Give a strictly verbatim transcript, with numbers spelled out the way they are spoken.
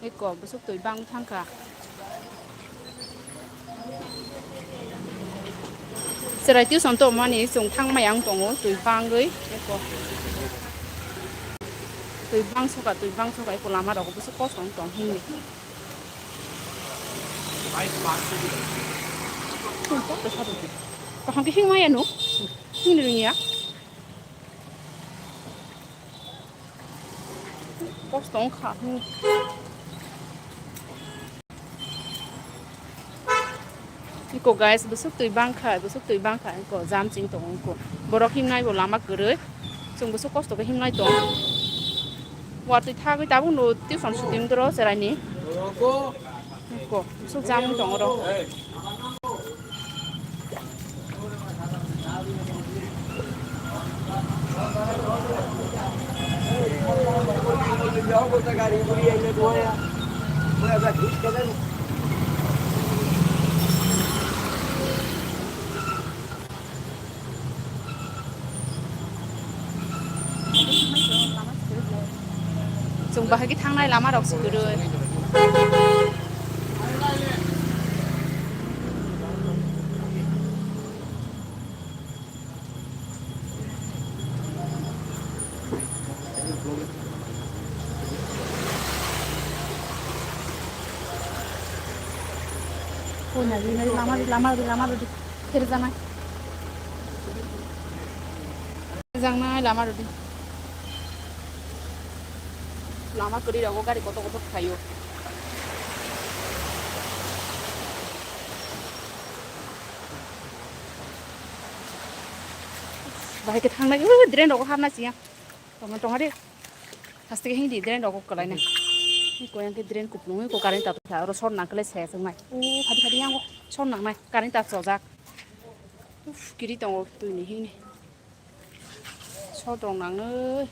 Eko bwswk twi bang thangkha. Chwrai tuition tongmani chwng thangmaya wng tongo twi bangwi. Eko twi bang sokha, twi bang sokha, eko lama rogo bwswk kosto wng tong hwnwi. Kaham khe himaya no, himni rwngya. Kosto wngkha. Iko guys, bwswk twi bangkha, bwswk twi bangkha, iko jam ching tongo iko. Borok himnai bo lama kwrwi. Chwng bwswk kosto khe himnai tong. Watwi thagwi tabuk no tuition suti wngdoro cheraini. Ko, so jam wng tong oro. Chwng bahai khe thangnai lama rok se kwrwi. Kona di, lama di, lama di, lama di. Phirjanai. Phirjanai lama di. Lama kwrwi rogo gari kotor kotor khaio. Bahai khe thangnai, uh, drain rogo hapna siya. Tongma tongari. Haste khe hindi drain rogo kwlainai. Ko yang khe drain kuplungwi ko current ta pha oro sor nang kle se swngnai. Uh, phadi phadi yango sor nangnai current ta chojak. Uf, kiri tongo twi ni hini. Sor rok nangnai.